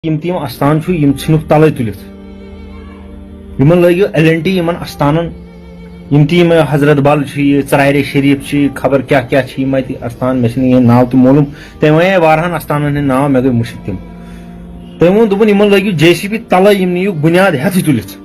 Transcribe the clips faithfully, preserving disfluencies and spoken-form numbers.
یِم تہِ یِم استان چھُ، یِم ژھٕنُکھ تَلَے تُلِتھ۔ یِمَن لٲگِو ایل اینڈ ٹی یِمَن استانَن، یِم تہِ یِم حضرت بل چھِ، یہِ ژرارِ شریف چھِ، خبر کیٛاہ کیٛاہ چھِ یِم اَتہِ استان، مےٚ چھِنہٕ یِہِنٛدۍ ناو تہِ معلوٗم۔ تٔمۍ وَنے واریاہَن استانَن ہٕنٛدۍ ناو، مےٚ گٔے مُشِتھ تِم۔ تٔمۍ ووٚن، دوٚپُن، یِمَن لٲگِو جے سی بی تَلَے، یِم نِیِو بُنیاد ہٮ۪تھٕے تُلِتھ۔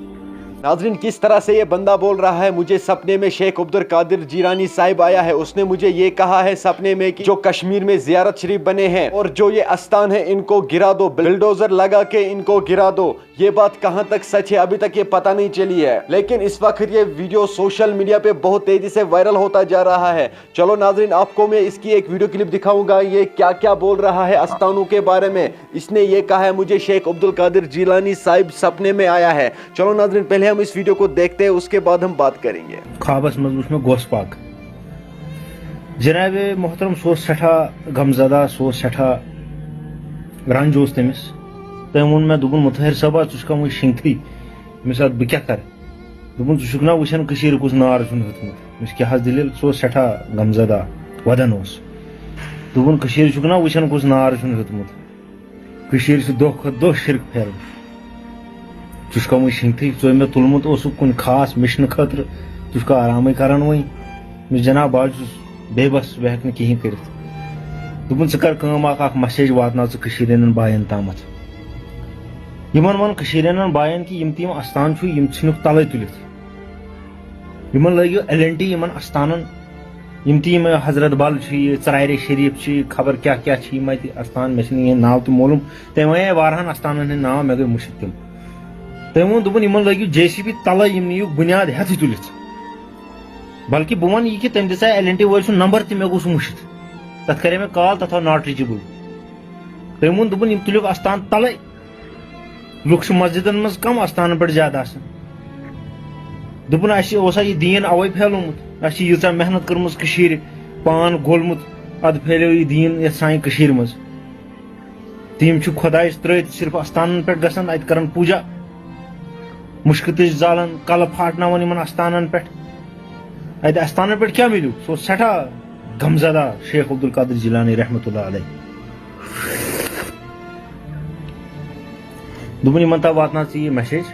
ناظرین، کس طرح سے یہ بندہ بول رہا ہے، مجھے سپنے میں شیخ عبدالقادر جیلانی صاحب آیا ہے، اس نے مجھے یہ کہا ہے سپنے میں کہ جو کشمیر میں زیارت شریف بنے ہیں اور جو یہ استان ہے، ان کو گرا دو، بلڈوزر لگا کے ان کو گرا دو۔ یہ بات کہاں تک سچ ہے، ابھی تک یہ پتہ نہیں چلی ہے، لیکن اس وقت یہ ویڈیو سوشل میڈیا پہ بہت تیزی سے وائرل ہوتا جا رہا ہے۔ چلو ناظرین، آپ کو میں اس کی ایک ویڈیو کلپ دکھاؤں گا، یہ کیا کیا بول رہا ہے استانوں کے بارے میں۔ اس نے یہ کہا ہے، مجھے شیخ عبدالقادر جیلانی صاحب سپنے میں آیا ہے۔ چلو ناظرین، پہلے ہم اس ویڈیو کو دیکھتے ہیں، اس کے بعد ہم بات کریں گے۔ خوابس منٛز وُچھ مےٚ غوث پاک۔ جناب محترم، سُہ اوس سٮ۪ٹھاہ غمزدہ، سُہ اوس سٮ۪ٹھاہ رنج اوس تٔمِس۔ تٔمۍ ووٚن مےٚ، دوٚپُن، مُطہر صٲبا، ژٕ چھُکھا وُنہِ شِنگتھٕے؟ مےٚ ساتہٕ بہٕ کیٛاہ کرٕ؟ دوٚپُن، ژٕ چھُکھ نا وٕچھان کٔشیٖرِ کُس نار چھُن ہیوٚتمُت؟ مےٚ چھِ کیٛاہ حظ دٔلیٖل؟ سُہ اوس سٮ۪ٹھاہ غمزدہ وَدَن اوس۔ دوٚپُن، کٔشیٖرِ چھُکھ نا وٕچھان کُس نار چھُن ہیوٚتمُت؟ کٔشیٖرِ چھُ دۄہ کھۄتہٕ دۄہ شِرک پھیلان۔ ژٕ چھُکھ وٕنہِ شِنگتھٕے، ژٕ مےٚ تُلمُت اوسُکھ کُنہِ خاص مِشنہٕ خٲطرٕ، ژٕ چھُکھ آرامٕے کران وۄنۍ۔ مےٚ جناب، بہٕ حظ چھُس بے بس، بہٕ ہٮ۪کہٕ نہٕ کِہیٖنۍ کٔرِتھ۔ دوٚپُن، ژٕ کر کٲم اکھ، اکھ message واتناو ژٕ کٔشیٖرِ ہٕنٛدٮ۪ن بایَن تامَتھ۔ یِمن وَن کٔشیٖرِ ہٕنٛدٮ۪ن بایَن کہِ یِم تہِ یِم استان چھُ، یِم ژھٕنِکھ تَلَے تُلِتھ۔ یِمن لٲگِو ایل اینڈ ٹی یِمن استانن، یِم تہِ یِم حضرت بل چھِ، یہِ ژرارِ شریف چھِ، خبر کیٛاہ کیٛاہ چھِ یِم اَتہِ استان، مےٚ چھِنہٕ یِہِنٛدۍ ناو تہِ معلوٗم۔ تٔمۍ وَنے واریاہَن استانن ہٕنٛدۍ ناو، مےٚ گٔے مُشِتھ تِم۔ تٔمۍ ووٚن، دوٚپُن، یِمن لٲگِو جے سی بی تَلَے، یِم نِیِو بُنیاد ہٮ۪تھٕے تُلِتھ۔ بلکہِ بہٕ وَنہٕ یہِ کہِ تٔمۍ دِژاے ایل اینڈ ٹی وٲلۍ سُنٛد نمبر تہِ، مےٚ گوٚو سُہ مُشِتھ۔ تَتھ کَرے مےٚ کال، تَتھ آو not reachable۔ تٔمۍ ووٚن، دوٚپُن، یِم تُلِو اَستان تَلَے۔ لُکھ چھِ مسجدن منٛز کَم اَستانَن پٮ۪ٹھ زیادٕ آسان۔ دوٚپُن، اَسہِ اوسا یہِ دیٖن اَوَے پھیلومُت؟ اَسہِ چھِ ییٖژاہ محنت کٔرمٕژ کٔشیٖرِ، پان گوٚلمُت، اَدٕ پھیلیو یہِ دیٖن یَتھ سانہِ کٔشیٖرِ منٛز۔ تہٕ یِم چھِ خۄدایَس ترٛٲوِتھ صرف اَستانَن پٮ۪ٹھ گژھان، اَتہِ کَران پوٗجا۔ مُشکہٕ تُج زالان، کَلہٕ پھاٹناوان یِمن اَستانَن پٮ۪ٹھ۔ اَتہِ اَستانَن پٮ۪ٹھ کیٛاہ مِلیو؟ سُہ اوس سٮ۪ٹھاہ غمزدہ شیخ عبدالقادر جیلانی رحمتہ اللہ علیہ۔ دوٚپُن، یِمن تام واتناو ژٕ یہِ message،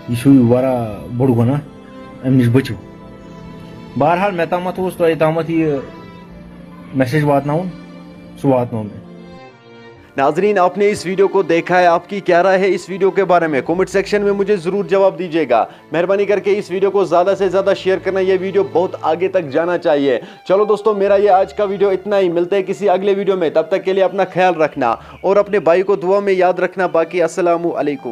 یہِ چھُ واریاہ بوٚڑ گۄناہ، اَمہِ نِش بٔچِو۔ بہرحال، مےٚ تامَتھ اوس تۄہہِ تامَتھ یہِ message واتناوُن، سُہ واتنوو مےٚ۔ ناظرین، آپ نے اس ویڈیو کو دیکھا ہے، آپ کی کیا رائے ہے اس ویڈیو کے بارے میں؟ کمنٹ سیکشن میں مجھے ضرور جواب دیجیے گا۔ مہربانی کر کے اس ویڈیو کو زیادہ سے زیادہ شیئر کرنا، یہ ویڈیو بہت آگے تک جانا چاہیے۔ چلو دوستو، میرا یہ آج کا ویڈیو اتنا ہی، ملتے ہیں کسی اگلے ویڈیو میں، تب تک کے لیے اپنا خیال رکھنا اور اپنے بھائی کو دعا میں یاد رکھنا۔ باقی السلام علیکم۔